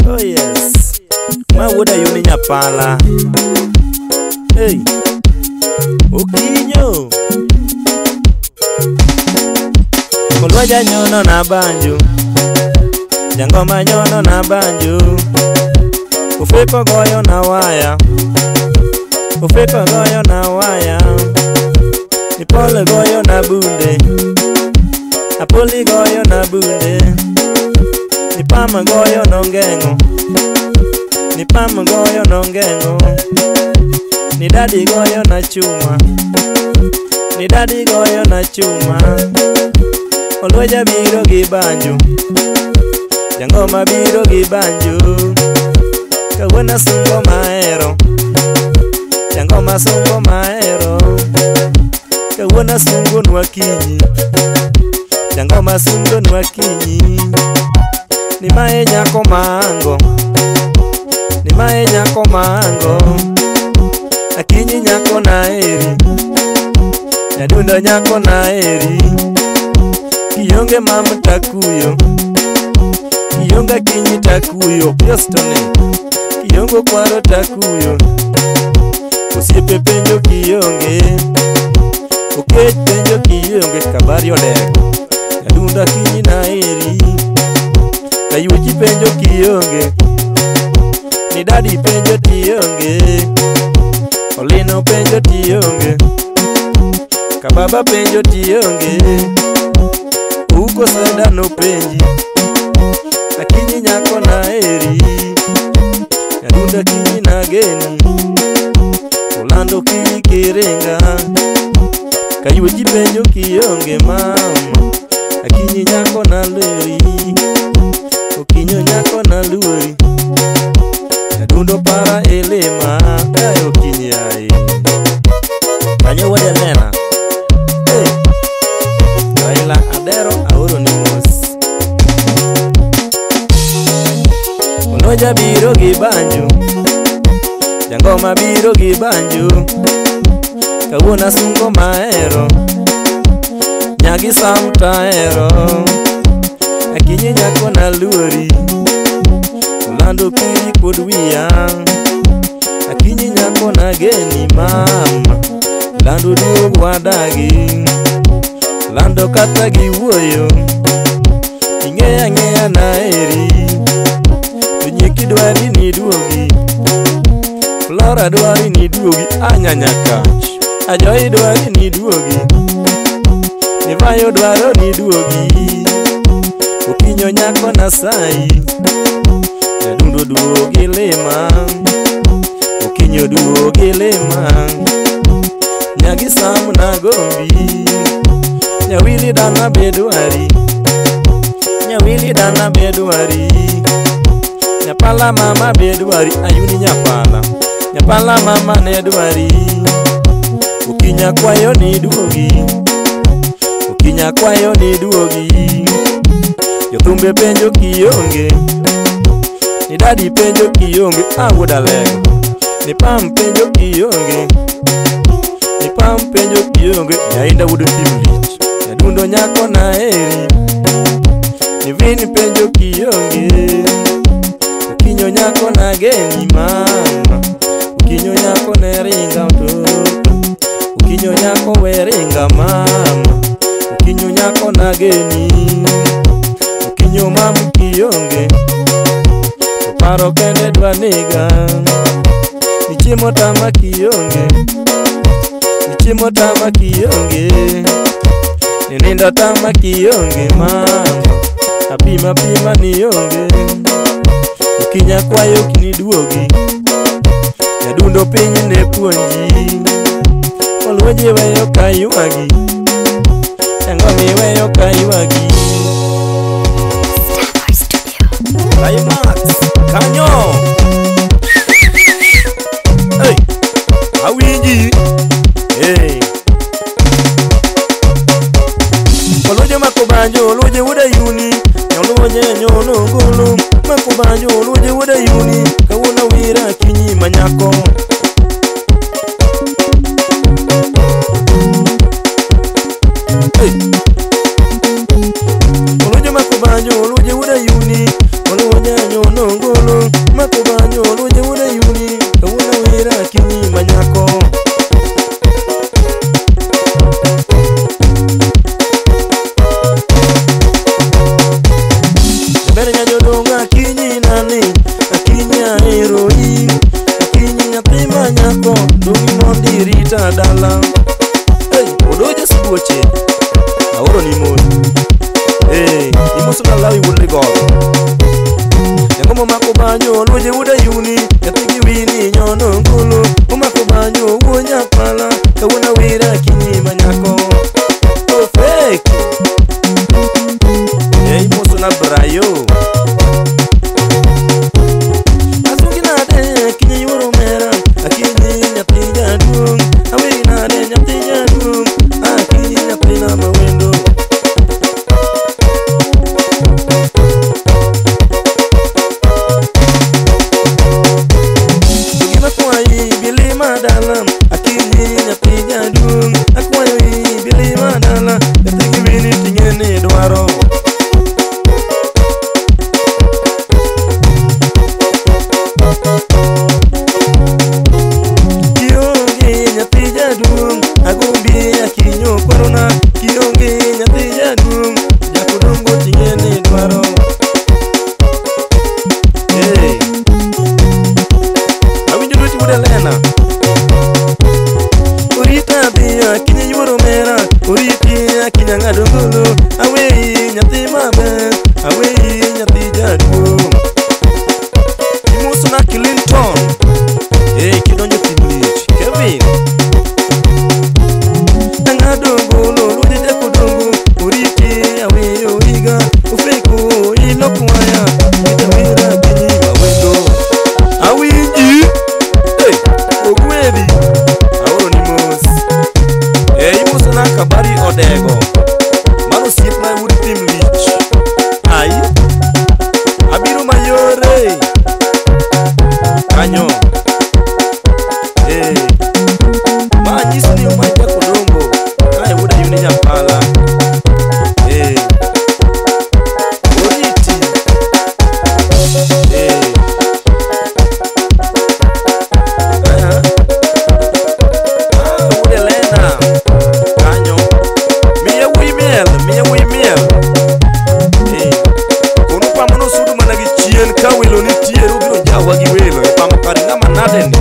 Oh yes. Ma wuoda yuni nyapala. Hey. Okinyo. Olwaja nyono na banjo. Jangoma nyono na banjo. Ufeko goyo na waya. Ufeko goyo na waya. Nipole goyo na bunde. Apoli goyo na bunde. Nipama goyo nongengo. Nipama goyo nongengo. Ni dadi goyo na chuma. Ni dadi goyo na chuma. Olweja biro gi banjo. Jangoma biro gi banjo. Kawuono sungo mahero. Jangoma sungo mahero. Kawuono sungo nwa kinyi. Jangoma sungo nwa kinyi. Ni mae nyako mango. Ni mae nyako mango. Akinyi nyako naeri. Nyadundo nyako naeri. Kionge mama takuyo. Kionge akinyi takuyo. Yostone. Kiongo kwaro takuyo. Osiepe penjo kionge. Okech penjo kionge. Kabari odeko. Nyadundo akinyi naeri. Kayuchi penjo kionge. Ni dadi penjo tionge. Olino penjo tionge. Kababa penjo tionge. Uko seda no penji. Akinyi nyako naeri. Nyadunda kinyi nageni. Olando kinyi kiringa. Kayuchi penjo kionge mama. Akinyi nyako naleri. Okinyo nyako naluori. Nyadundo para elema. Ayo okinyi ai. Kanyo wade nena. Hey. Raila Adero aoro ni mos. Onoja biro gi banjo. Jangoma biro gi banjo. Kawuono sungo mahero. Nyagi sam tahero. Akinyi nyako naluori. Olando kiri kod wiya. Akinyi nyako nageni mama. Lando duog wadagi. Lando kata gi wuoyo. Ing'eya ang'eya naeri. To nyiki dwari ni duogi. Flora dwari ni duogi. Anyanyakach. Ajoy dwari ni duogi. Nivayo dwaro ni duogi. Okinyo nyako nasai. Nyadundo duogi lima. Okinyo duogi lima. Nyagi sam nagombi. Nyawili dana bedwari. Nyawili dana bedwari. Nyapala mama bedwari. Ayuni nyapala. Nyapala mama ne dwari. Okinya kwayo ni duogi. Okinya kwayo ni duogi. Jothumbe penjo kionge. Ni dadi penjo kionge. Awuoda lego. Ni pam penjo kionge. Ni pam penjo kionge. Nyainda wuod thim lich. Nyadundo nyako naeri. Ni vini penjo kionge. Okinyo nyako nageni mama. Okinyo nyako ne ringa mtoto. Okinyo nyako we ringa mama. Okinyo nyako nageni. Okinyo mamu kionge. Paro kende dwa nega. Ni chiemo tama kionge. Ni chiemo tama kionge. Ni nindo tama kionge mama. Apima pima nionge. Okinya kwayo kiniduogi. Nyadundo piny ne puonji. Olweje weyo kaywagi. Jangoma weyo kaywagi. Climax kanyo. Hey, awinji. Hey. Olweje makobanjo, olweje wuoda yuni. Olweje nyono golo. Makobanjo, olweje wuoda yuni. Kawuono wira akinyi manyako. Hey. Olweje makobanjo, olweje wuoda yuni. nyono ngolo Makobanjo oloje wuda yuni Kawuono wera akinyi manyako Jaber nyajodongo akinyi nani Akinyi ahero in Akinyi nyathi manyako Dongi mondi irita dala Hey, odoje sibuoche Aoro ni mon Hey, imoso na lawi wuod ligogo Nyangomo mako banjo oloje wuda yuni Nyathi gi wini nyono ngolo Omako banjo wuo nyapala Kawuono wera akinyi manyako Ofek Hey, imoso na Brayo Asungi nade akinyi yuoro mera Akinyi nyathi jaduong' Aweri nade nyathi jaduong' Akinyi nyathina mawendo To gima akwayi bilima dala Akinyi nyathi jaduong' Akwayo i bilima dala Nyathi gi wini ting'eni dwaro Kionge nyathi jaduong' Agombi akinyi okwarona Kionge nyathi jaduong' Jakodongo ting'eni dwaro Hey. Awinjo dweti wuod Elena Orita dhi akinyi yuoro mera Oriti akinyi ang'ado ngolo Aweyi nyathi maber Aweyi nyathi jaduong' Imosona Clinton Hey, kidonjo thim lich Kevin Ang'ado ngolo luoje jakodongo Oriti aweyo higa Ofeko ilok waya Ita wera akinyi mawendo Awinji Hey, ogwedhi Aoro ni mos Hey, imosona Kabari Odego Mano osiepna wuod thim lich Ai Abiro mayore Kanyo Hey. Ma nyiso ni oma jakodongo Kae wuod Ayune Nyapala Hey. Oriti Hey. Ah, wuod Elena Kanyo Miya wuoyi miel, miya wuoyi miel Hey. Kono pamo nosudo mana gi chien ka welo nitiere obiro jawa gi welo e pamo kar ng'ama nade ni